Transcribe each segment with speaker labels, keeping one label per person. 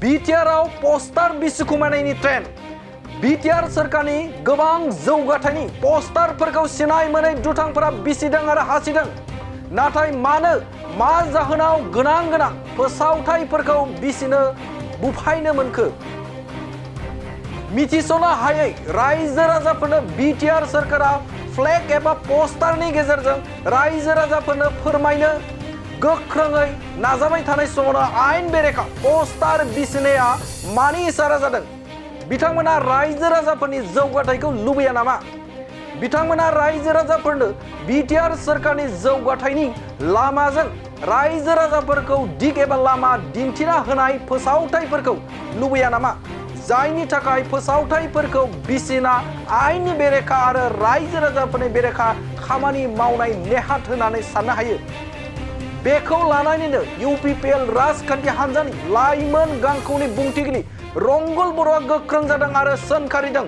Speaker 1: बिटिआरआव पोस्टार बिसिखुमानायनि trained BTR सोरखारनि गोबां जौगाथायनि पोस्टारफोरखौ सिनाय मोनै दुथांफोरा बिसिदों आरो हासिदों। नाथाय मानो मा जाहोनाव गोनां फोसावथायफोरखौ बिसिनो बुफायनो मोनखो? मिथिस'नो हायै रायजो राजाफोरनो बिटिआर सोरखारा फ्लेग एबा पोस्टारनि गेजेरजों रायजो राजाफोरनो फोरमायनो गोख्रोङै नाजाबाय थानाय समावनो आयेन बेरेखा पोस्टार बिसिनाया मानि इसारा जादों? बिथांमोना रायजो राजाफोरनि जौगाथायखौ लुबैया नामा? बिथांमोना रायजो राजाफोरनो बिटिआर सोरखारनि जौगाथायनि लामाजों रायजो राजाफोरखौ दिग एबा लामा दिन्थिना होनाय फोसावथायफोरखौ लुबैया नामा? जायनि थाखाय फोसावथायफोरखौ बिसिना आयेननि बेरेखा आरो रायजो राजाफोरनि बेरेखा खामानि मावनाय नेहाथ होननानै साननो हायो। बेखौ लानानैनो इउपिपिएल राजखान्थि हान्जानि लाइमोन गांखौनि बुंथिगिरि रंगल बर'आ गोख्रों जादों आरो सोंखारिदों।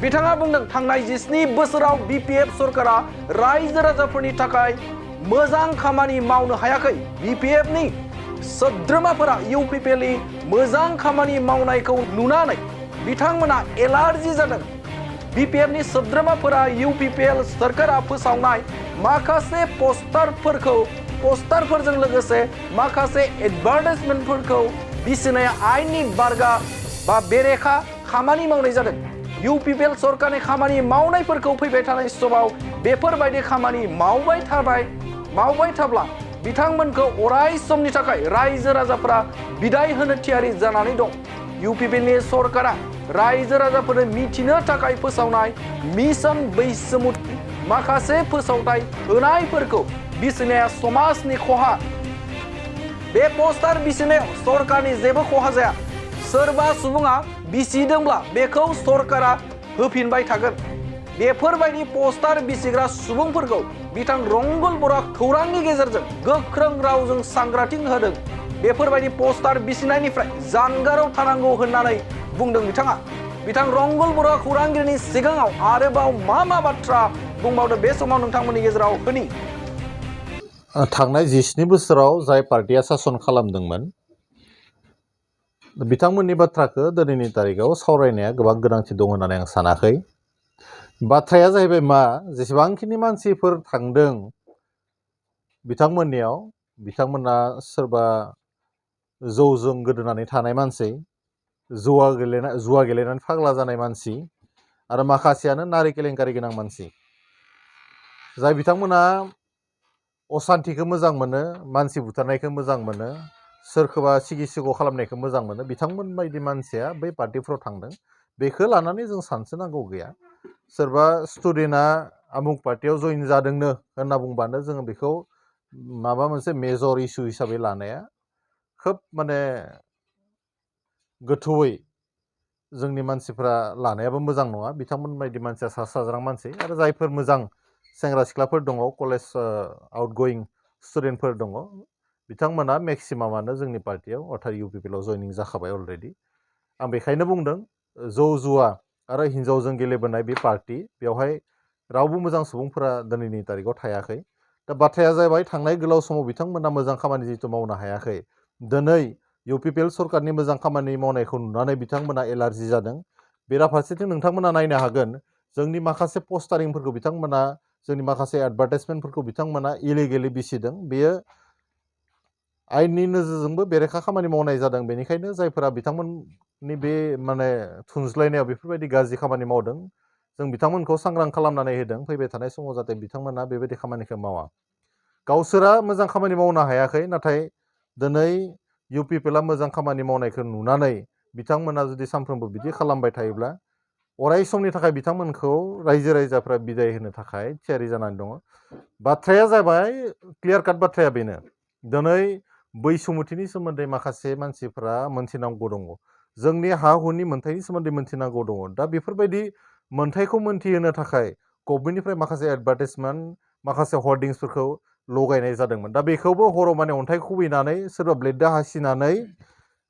Speaker 1: बिथाङा बुंदों, थांनाय 17 बोसोराव बिपिएफ सरकारा रायजो राजाफोरनि थाखाय मोजां खामानि मावनो हायाखै। बिपिएफनि सोद्रोमाफोरा इउपिपिएलनि मोजां खामानि मावनायखौ नुनानै बिथांमोना एलार्जि जादों। बिपिएफनि सोद्रोमाफोरा इउपिपिएल सरकारा फोसावनाय माखासे पोस्टारफोरजों लोगोसे माखासे एडभार्टाइजमेन्टफोरखौ बिसिनाया आयेननि बारगा बा बेरेखा खामानि मावनाय जादों। इउपिपिएल सरकारनि खामानि मावनायफोरखौ फैबाय थानाय समाव बेफोरबायदि खामानि मावबाय थाब्ला बिथांमोनखौ अराय समनि थाखाय रायजो राजाफोरा बिदाय होनो थियारि जानानै दं। इउपिपिएलनि सरकारा रायजो राजाफोरनो मिथिनो थाखाय फोसावनाय मिशन बैसोमुथि माखासे फोसावथाय होनायफोरखौ बिसिनाया समाजनि खहा। बे पोस्टार बिसिनायाव सरकारनि जेबो खहा जाया। सोरबा सुबुङा बिसिदोंब्ला बेखौ सरकारा होफिनबाय थागोन। बेफोरबायदि पोस्टार बिसिग्रा सुबुंफोरखौ बिथां रंगल बर'आ खौरांनि गेजेरजों गोख्रों रावजों सांग्रांथि होदों। बेफोरबायदि पोस्टार बिसिनायनिफ्राय जानगाराव थानांगौ होननानै बुंदों बिथाङा। बिथां रंगल बर'आ खौरांगिरिनि सिगाङाव आरोबाव मा बाथ्रा बुंबावदों बे समाव नोंथांमोननि गेजेराव होनि।
Speaker 2: थांनाय 17 बोसोराव जाय पार्टिया सासन खालामदोंमोन बिथांमोननि बाथ्राखौ दिनैनि तारिखाव सावरायनाया गोबां गोनांथि दं होननानै आं सानाखै। बाथ्राया जाहैबाय मा, जेसेबांखिनि मानसिफोर थांदों बिथांमोना सोरबा जौजों गोदोनानै थानाय मानसि, जुवा गेलेनानै फाग्ला जानाय मानसि आरो माखासेयानो नारि केलेंकारि गोनां मानसि। जाय बिथांमोना असान्थिखौ मोजां मोनो, मानसि बुथारनायखौ मोजां मोनो, सोरखौबा सिगि सिग' खालामनायखौ मोजां मोनो, बिथांमोन बायदि मानसिया बै पार्टिफ्राव थांदों। बेखौ लानानै जों सानसोनांगौ गैया। सोरबा स्टुडेन्टआ आमुक पार्टियाव जइन जादोंनो होनना बुंबानो जोङो बेखौ माबा मोनसे मेजर इस्यु हिसाबै लानाया खोब गोथौयै जोंनि मानसिफ्रा लानायाबो मोजां नङा। बिथांमोन बायदि मानसिया सा साज्रां मानसि आरो जायफोर मोजां सेंग्रा सिख्लाफोर दङ, कलेज आउटगयिं स्टुडेन्टफोर दङ, बिथांमोना मेक्सिमामानो जोंनि पार्टियाव अर्थात इउपिपिएलआव जयनिं जाखाबाय अलरेडि। आं बेखायनो बुंदों, जौ जुवा आरो हिन्जावजों गेलेबोनाय बे पार्टि, बेवहाय रावबो मोजां सुबुंफोरा दिनैनि तारिखाव थायाखै। दा बाथ्राया जाबाय, थांनाय गोलाव समाव बिथांमोना मोजां खामानि जिहेतु मावनो हायाखै, दिनै इउपिपिएल सरकारनि मोजां खामानि मावनायखौ नुनानै बिथांमोना एलार्जि जादों। बेराफारसेथिं नोंथांमोना नायनो हागोन, जोंनि माखासे पस्टारिंफोरखौ बिथांमोना, जोंनि माखासे एडभार्टाइजमेन्टफोरखौ बिथांमोना इलिगेलि बिसिदों। बेयो आयेननि नोजोरजोंबो बेरेखा खामानि मावनाय जादों। बेनिखायनो जायफोरा बिथांमोननि बे थुनज्लायनायाव बेफोरबायदि गाज्रि खामानि मावदों, जों बिथांमोनखौ सांग्रां खालामनानै होदों फैबाय थानाय समाव जाहाथे बिथांमोना बेबायदि खामानिखौ मावा। गावसोरा मोजां खामानि मावनो हायाखै, नाथाय दिनै इउपिपिएलआ मोजां खामानि मावनायखौ नुनानै बिथांमोना जुदि सानफ्रोमबो बिदि खालामबाय थायोब्ला अराय समनि थाखाय बिथांमोनखौ रायजो राजाफ्रा बिदाय होनो थाखाय थियारि जानानै दङ। बाथ्राया जाबाय, क्लियार काट बाथ्राया बेनो, दिनै बैसुमुथिनि सोमोन्दै माखासे मानसिफ्रा मोनथिनांगौ दङ, जोंनि हा हुनि मोन्थायनि सोमोन्दै मोनथिनांगौ दङ। दा बेफोरबायदि मोन्थायखौ मोनथिहोनो थाखाय गभर्नमेन्टनिफ्राय माखासे एडभार्टाइजमेन्ट, माखासे हर्डिंसफोरखौ लगायनाय जादोंमोन। दा बेखौबो हराव अन्थाइ खुबैनानै सोरबा ब्लेडजों हासिनानै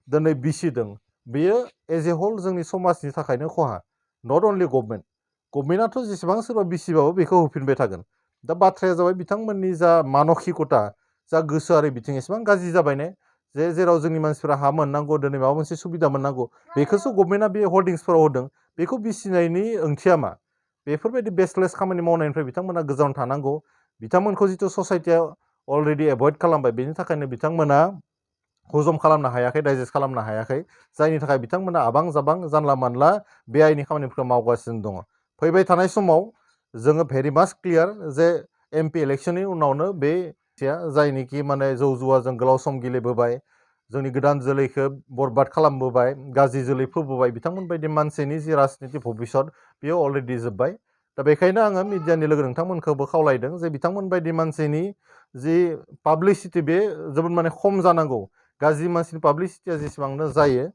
Speaker 2: दिनै बिसिदों। बेयो एज ए हल जोंनि समाजनि थाखायनो खहा, नट अनलि गभर्नमेन्टआथ' जेसेबां सोरबा बिसिबाबो बेखौ होफिनबाय थागोन। दा बाथ्राया जाबाय, बिथांमोननि जा मानसिकता, जा गोसोआरि बिथिं एसेबां गाज्रि जाबाय ने, जे जेराव जोंनि मानसिफोरा हा मोननांगौ दिनै माबा मोनसे सुबिदा मोननांगौ बेखौसो गभर्नमेन्टआ बे हल्डिंसफोराव होदों बेखौ बिसिनायनि ओंथिया मा बेफोरबायदि बेसलेस खामानि मावनायनिफ्राय बिथांमोना गोजानाव थानांगौ बिथांमोनखौ जिथु ससाइटिया अलरेडि एभयड खालामबाय बेनि थाखायनो बिथांमोना हजम खालामनो हायाखै डाइजेस्ट खालामनो हायाखै जायनि थाखाय बिथांमोना आबां जाबां जानला मानला बेआइनि खामानिफोरखौ मावगासिनो दङ फैबाय थानाय समाव जोङो भेरि माच क्लियार जे एमपि इलेक्सननि उनावनो बे जायनिखि माने जौ जुवाजों गोलाव सम गेलेबोबाय जोंनि गोदान जोलैखौ बरबाद खालामबोबाय गाज्रि जोलै फोबोबाय बिथांमोन बायदि मानसिनि जि राजनिति भबिसत बेयो अलरेडि जोब्बाय दा बेखायनो आङो मिडियानि लोगो नोंथांमोनखौबो खावलायदों जे बिथांमोन बायदि मानसिनि जि पाब्लिसिटि बे जोबोद माने खम जानांगौ गाज्रि मानसिनि पाब्लिसिटिया जेसेबांनो जायो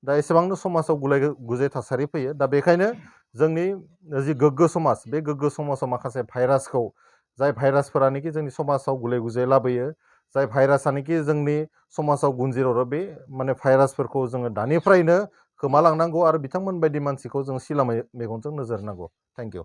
Speaker 2: दा एसेबांनो समाजाव गुलाय गुजाय थासारि फैयो दा बेखायनो जोंनि जि गोग्गो समाज बे गोग्गो समाजाव माखासे भाइरासखौ जाय भाइरासफोरानोखि जोंनि समाजाव गुलाय गुजाय लाबोयो जाय भाइरासानोखि जोंनि समाजाव गुनजिरहरो बे माने भाइरासफोरखौ जोङो दानिफ्रायनो खोमालांनांगौ आरो बिथांमोन बायदि मानसिखौ जों सिला मेगनजों नोजोर होनांगौ थेंक इउ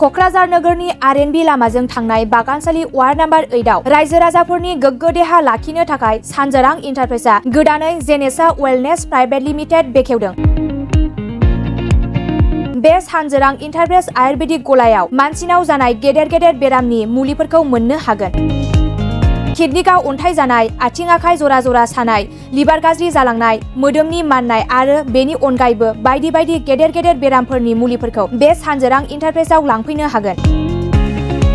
Speaker 3: क'क्राझार नोगोरनि आर.एन.बि लामाजों थांनाय बागानसालि वार्ड नाम्बार 8 आव रायजो राजाफोरनि गोग्गो देहा लाखिनो थाखाय सानजोरां इन्टारप्राइजआ गोदानै जेनेसा वेलनेस प्राइभेट लिमिटेड बेखेवदों। बे सानजोरां इन्टारप्राइज आयुर्वेदिक गलायाव मानसिनाव जानाय गेदेर गेदेर बेरामनि मुलिफोरखौ मोननो हागोन। किडनिकआव अन्थाइ जानाय, आथिं आखाइ जरा जरा सानाय, लिभार गाज्रि जालांनाय, मोदोमनि माननाय आरो बेनि अनगायैबो बायदि बायदि गेदेर गेदेर बेरामफोरनि मुलिफोरखौ बे सानजोरां इन्टारप्राइजआव लांफैनो हागोन।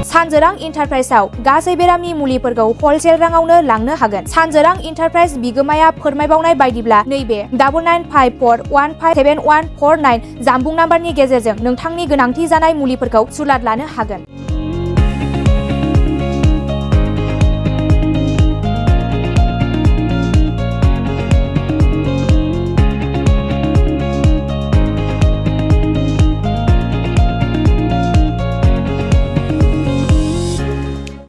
Speaker 3: सानजोरां इन्टारप्राइजआव गासै बेरामनि मुलिफोरखौ हलसेल राङावनो लांनो हागोन। सानजोरां इन्टारप्राइज बिगोमाया फोरमायबावनाय बायदिब्ला नैबे 9954157149 जानबुं नाम्बारनि गेजेरजों नोंथांनि गोनांथि जानाय मुलिफोरखौ सुलाद लानो हागोन।